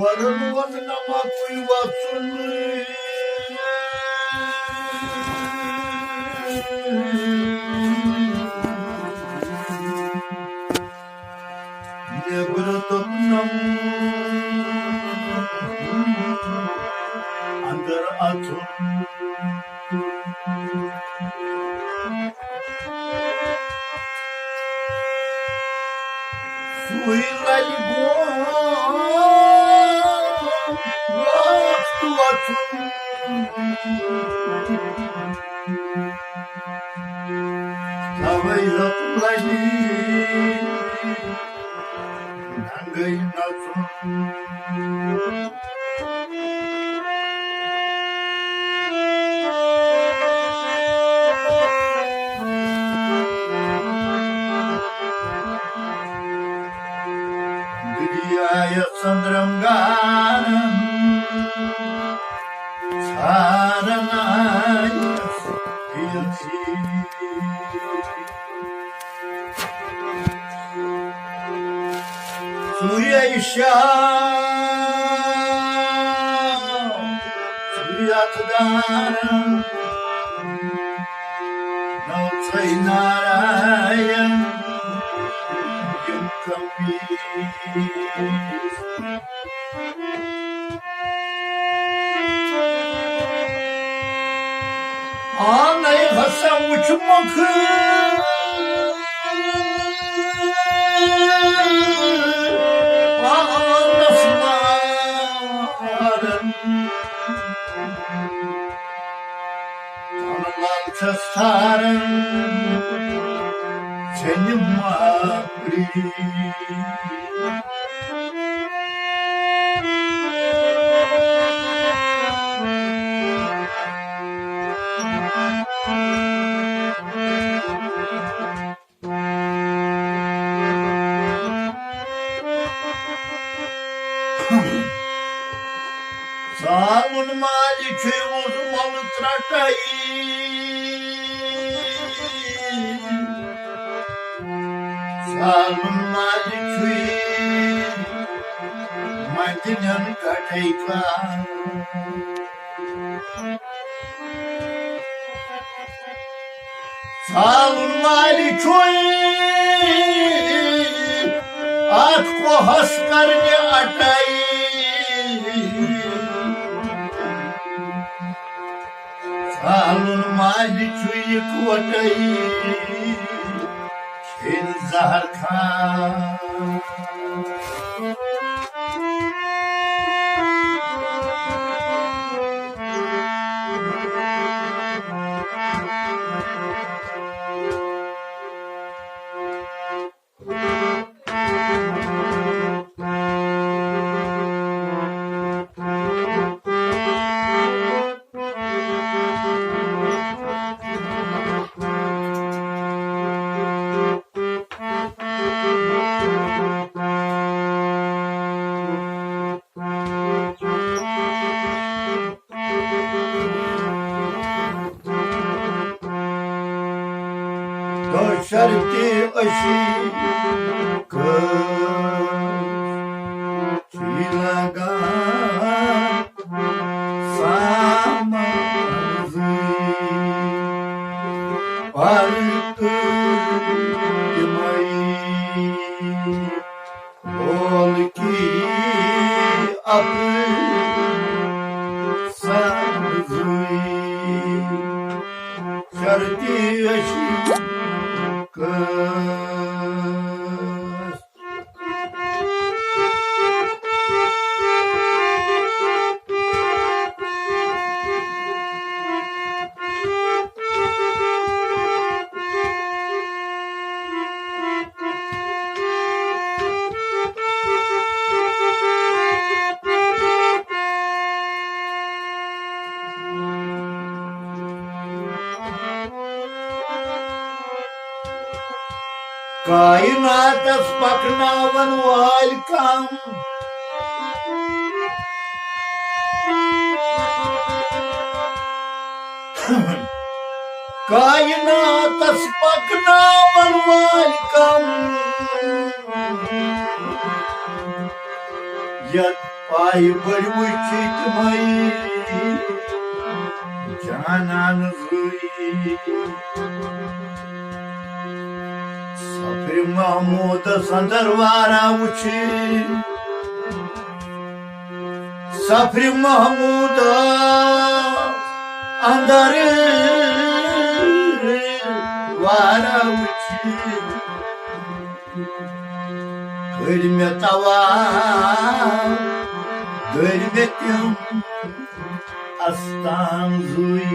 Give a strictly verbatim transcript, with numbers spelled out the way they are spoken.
پرن وطنہ مکُے وژُن۔ نیبرٕ توٚتنم اندر اژُن۔ سُے لگہِ گوم وقت وژُن۔ توے یوت لگہِ ننگے نژُن۔ دُنیاہس أنٛدرم گارن ژھارن آیس یژھی۔ سوٗریہ شاہ، سوٗریہ خدارن، نوژے ناراین، یِم کمی۔ آنے ہسا وُچھ مکھ پانس مارن۔ تن لال چھس ٹھارن ژھیٚنہِ ماپری۔ ژالُن مالہِ چھُے ووٚن وَلہٕ ترٛٹے۔ ژالُن مالہِ چھُے منٛدنٮ۪ن کَٹے کانٛہہ۔ ژالُن مالہِ چھُے اَتھ کوہس کرنہِ اٹے۔ ژالُن مالہِ چھُ یِکوٹے کھیٚن زہر کھان۔ دۄشر تہِ أسی کٔژ چھِ لگان سامانزٕے۔ پرٕ تہٕ تِمے بولکی اپر سبزی شرطی اشی کس۔ کائناتس پکناون وٲلۍ کم؟ کائناتس پکناون وٲلۍ کم؟ یتھ پایہِ بٔڑۍ وٕچھِتھ مٔے جانان زٕے۔ سفرِ محمودس اندر وارا وٕچھِتھ، سفرِ محمودس اندر وارا وٕچھِتھ، کٔرۍ مےٚ طواف، دٔرۍ مےٚ تِم استان زٕے۔